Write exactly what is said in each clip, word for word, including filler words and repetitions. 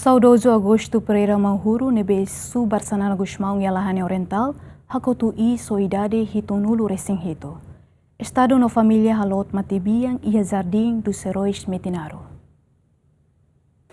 Saudozu Augusto Pereira Mauhuru ne'ebé subar Xanana Gusmão iha Lahane Oriental, hakotu iis ho idade hitunulu resin hitu. Estadu no família haloot matebian iha Jardim dos Heróis Metinaro.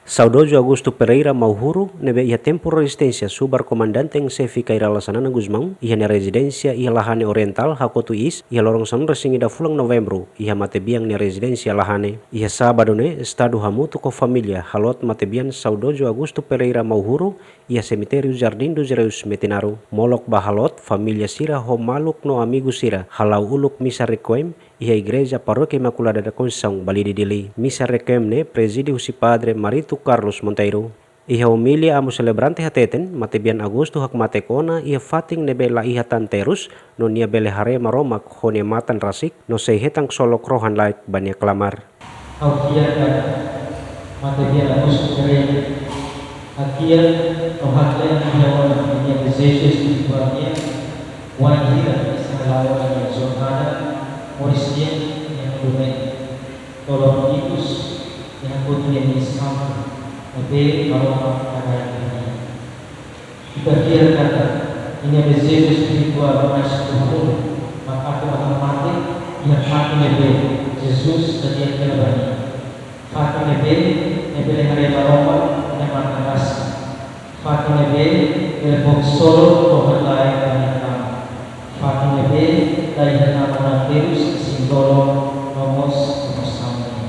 Saudozu Augusto Pereira Mauhuru ne'ebé iha tempu rezisténsia subar komandante en xefe Kairala Xanana Gusmão iha nia rezidénsia iha Lahane Oriental hakotu iis iha loron sanulu resin ida fulan Novembru iha matebian nia rezidénsia Lahane. Iha sábadu ne'e, Estadu hamutuk ho família haloot matebian Saudozu Augusto Pereira Mauhuru iha semitériu Jardim dos Heróis Metinaro. Molok ba haloot, família sira ho maluk no amigu sira hala'o uluk misa requiem iha Igreja Paróquia Imaculada da Conceição, Balide, Dili. Misa requiem ne'e prezide husi Padre Marito Carlos Monteiro. Iha omilia, amu selebrante hateten, matebian Augusto hakmatek ona iha fatin ne'ebé la iha tan terus, no nia bele haree Maromak ho nia matan rasik, no sei hetan ksolok rohan-laek ba nia klamar. Ha'u fiar katak matebian Augusto Pereira hakiak no haklean iha ona nia dezeju espirituál nian, wainhira sei hala'o ona nia jornada moris di'ak iha mundu ne'e, to'o loron ikus nia hakotu iha nia santu ne'ebé Maromak haraik ba nia. Ita fiar katak ninia dezeju espirituál mais profundu mak atu ba hamate iha fatin ne'ebé Jesus hadi'a hela ba nia. Fatin ne'ebé nia bele haree Maromak nia matan rasik. Fatin ne'ebé bele fó ksolok rohan-laek ba nia tama. Fatin ne'ebé la iha tama-na'in terus, sin dolór no mós emosaun nian.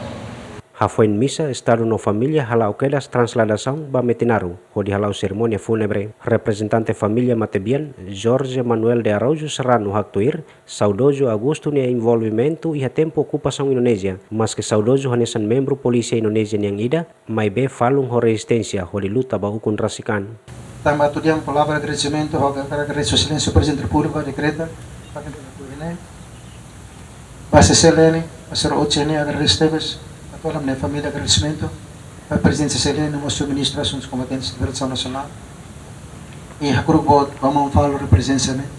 Hafoin misa, Estadu no família hala'o kedas transladasaun ba Metinaro, hodi hala'o serimónia fúnebre. Reprezentante família matebian, Jorge Manuel de Araújo Serrano, haktuir, Saudozu Augusto nia envolvimentu iha tempu okupasaun Indonézia, maske Saudozu hanesan membru polísia Indonézia nian ida, maibé falun ho rezisténsia hodi luta ba ukun rasik an. Tanba atu dehan palavra agradesimentu, ha'u hakarak agradese Sua Exelénsia Prezidente Repúblika, dekreta, fatin pela kuene, ba S C L N, ba sira hotu ne'e agradese tebes, ba toda a minha família agradesimentu, ba Prezidente S C L N, no mós Ministru Asuntus Kombatentes Libertasaun Nasionál, i hakru'uk boot ba maun Falo reprezensa ne'e.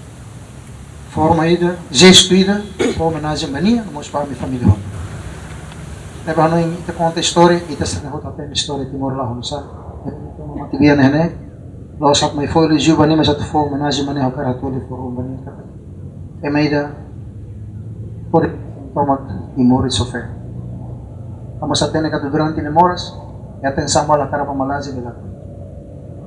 Forma ida, jestu ida, fó omenajen ba nia, no mós ba ami família hotu. Ne'ebé ha'u hanoin ita konta istória, ita sira hotu hatene istória Timor la'o oinsá. Matebian ne'e, la'ós atu mai fó elojiu ba nia, mas atu fó omenajen ba nia, ha'u hakarak atu fó ba nia. Ema ida, por tomak i moris ho fé. Ami hatene katak durante nia moras, nia atensaun ba la hakarak ba malae bele.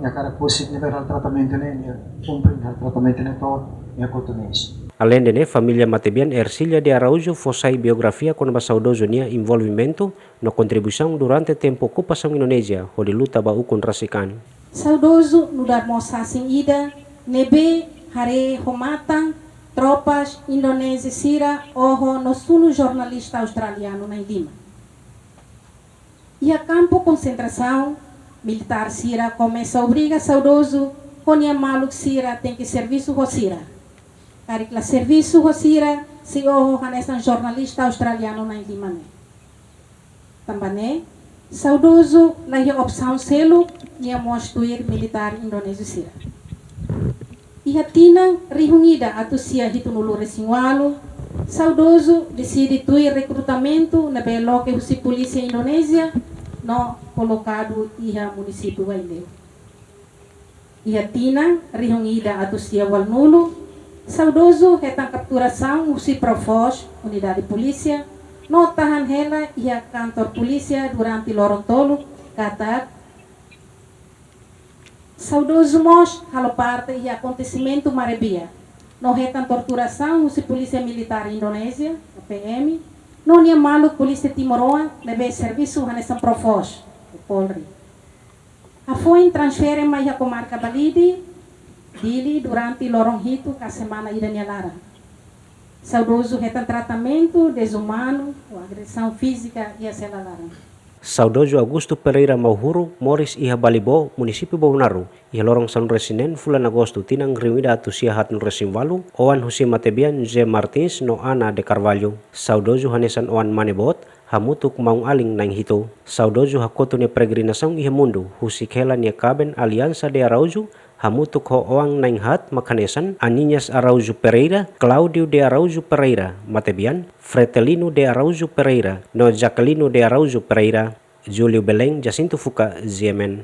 Nia hakarak husi nia bele tratamentu ne'e, nia kumpre nia tratamentu ne'e to'o nia kotu ne'e. Aleinde ne'e, família matebian Ercilia de Araújo fó sai biografia kona-ba Saudozu nia envolvimentu no kontribuisaun durante tempu okupasaun Indonézia hodi luta ba ukun rasik an. Saudozu nu'udar mosasin ida ne'ebé haree ho matan tropas Indonézia sira oho no sunu jornalista australianu na'in lima. Iha kampu konsentrasaun, militár sira komesa obriga Saudozu ho nia maluk sira tenke servisu ho sira. Karik la servisu ho sira, sei oho hanesan jornalista australianu na'in lima ne'e. Tanba ne'e, Saudozu la iha opsaun seluk, nia mós tuir militár Indonézia sira. Iha tinan rihun ida atus sia hitunulu resin ualu, Saudozu deside tuir rekrutamentu ne'ebé loke husi polísia Indonézia no kolokadu iha munisípiu Wainleu. Iha tinan rihun ida atus sia ualunulu, Saudozu hetan kapturasaun husi Profos, unidade polísia, no tahan hela iha kantor polísia durante loron tolu, katak Saudozu mós halo parte iha akontesimentu Maré Bia, no hetan torturasaun husi Polísia Militár Indonézia, P M, no nia maluk polísia timoroan ne'ebé servisu hanesan Profos, Polri. Hafoin transfere mai iha komarka Balide, Dili, durante loron hitu ka semana ida nia laran. Saudozu hetan tratamentu dezumanu ou agresaun fízika iha sela laran. Saudozu Augusto Pereira Mauhuru moris iha Balibó, munisípiu Bobonaro, iha loron sanulu resin neen fulan Agostu tinan rihun ida atus sia haatnulu resin ualu, oan husi matebian José Martins no Ana de Carvalho. Saudozu hanesan oan mane boot, hamutuk maun-alin na'in hitu. Saudozu hakotu nia peregrinasaun iha mundu, husik hela nia kaben Aliança de Araújo, hamutuk ho oan na'in haat mak hanesan Aninhas Araújo Pereira, Cláudio de Araújo Pereira, matebian, Fretelino de Araújo Pereira, no Jaquelino de Araújo Pereira. Júlio Belém, Jacinto Fuca, G M N.